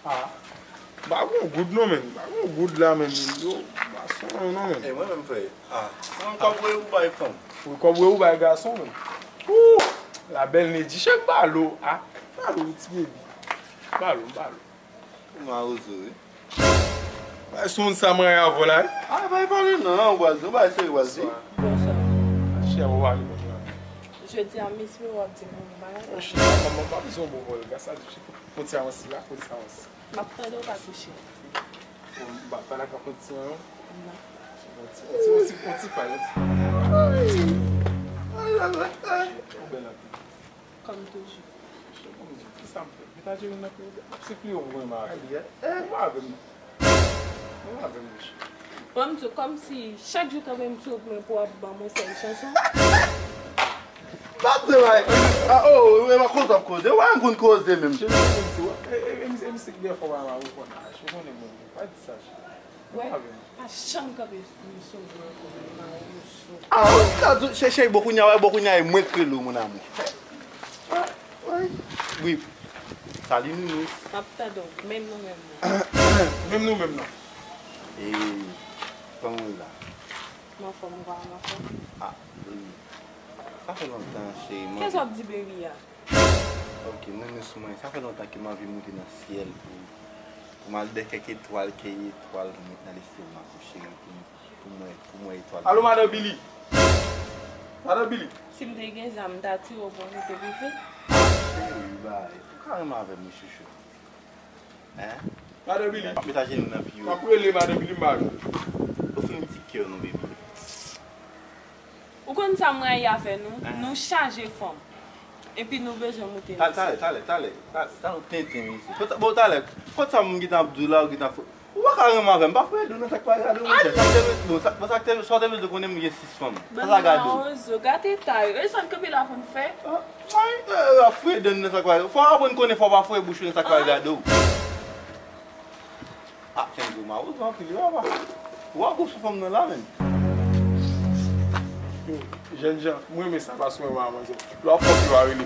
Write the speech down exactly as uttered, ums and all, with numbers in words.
Ah, m pa gon goud non, menn. M pa gon goud la, menn. Yo, m pa sonje non, menn. E mwen menm, frè. Ah, se menm kòb wè ou bay fanm. Wi, kòb wè ou bay gason, menn. Ooh, la belle Nedji, chèk balo. Ah, balo, ti bebi. Balo, balo. Ou mawozo, wi. Bay sou moun sa mwen avò la, wi. Ah, bay pale non, ou pral di, ou bay serye, ou pral di. Bonswa. Chè, ou pale menm la. Jodi a, Miss Miro ap di mwen bagay. Ochi, manman, pa bezwen bon vòlga, sa di, chè. Konn ti avansi la, konn ti avansi. M ap tande w pa touche. Bon, m pa, pa lakay konn ti manman. Non. Konn ti, konn ti, konn ti, konn ti pa, konn ti. Ay, ay, ay, ay. Ou bèl anpil. Kòm toujou. Chè, kòm toujou, kisa m fè? Pita Jerry nan peyi a. Se pli yo mwen renmen avè l. Ou pa avè m non. Ou pa avè m, monchè. Bon, m di w, kòmsi chak jou kanpe m sou wout mwen pou w ap ban m yon sèl chanson. Pa t de bay. Ah, oh, e pa koze w ap koze. Ou pa konn koze menm. Chè, m di w, e, e, e, e, misye ki dèfwa pa mal ou konn ach. Ou konnen mwen. Pa di sa, chè. Wè, pa janm kanpe m sou wout mwen ankò, mwen mawozo. Ah, ou ka di, chè, chè, bon kounye a, wè, bon kounye a, e mwen k rele w, mon amour. Wi. Salut, Nounours. M ap tande w, menm nou menm nan. Menm nou menm nan. E, kòman w ye la? M anfòm, ou pa anfòm? Ah, baby. Sa fè lontan, cheri, m anvi. Kisa w ap di, baby a? Ok, Nounours mwen, sa fè lontan ke m anvi moute nan syèl pou, pou m al dèyè kèk etwal, kèk etwal pou m met nan lestomak ou, cheri, pou m Pou mwen, pou mwen etwal. Alo, madan Billy. Madan Billy. Si m te gen zam, m ta tire w pou w moute pi vit. Cheri, bay. Ou ka renmen avè m, wi, chouchou. Hein? Madan Billy. M ap met ajenou nan pye w. M ap rele madan Billy, m pa jwenn. Ofri m ti kè w non, baby. Ou konn sa m rayi avè nou? Hein? Nou chaje fanm. Epi nou bezwen moute nan syèl. Talè, talè, talè, talè, talè, talè, ou tenten, mesye. Bon, talè, kot sa m gentan ap di w la, ou gentan fè. Ou pa ka renmen avè m, pa foure do nan sa k pa gade w, monchè. Sa k te vle, bon, sa, bon, sa k te, sa w te vle di w konnen m gen sis fanm. Sa sa gade w. Bann mawozo, gate eta yo. E sa n kanpe la pou n fè? Ah, ay, eh, ap foure do nan sa k pa gade w. Fò w aprann konnen fò w pa foure bouch ou nan sa k pa gade w. Ah, Kenzo mawozo anpil wi, papa. Ou pa gou sou fanm nan la, menm. Yo, jènjan, m renmen sa, paske mwen renmen manzè. Lè w ap fòk yo a rele.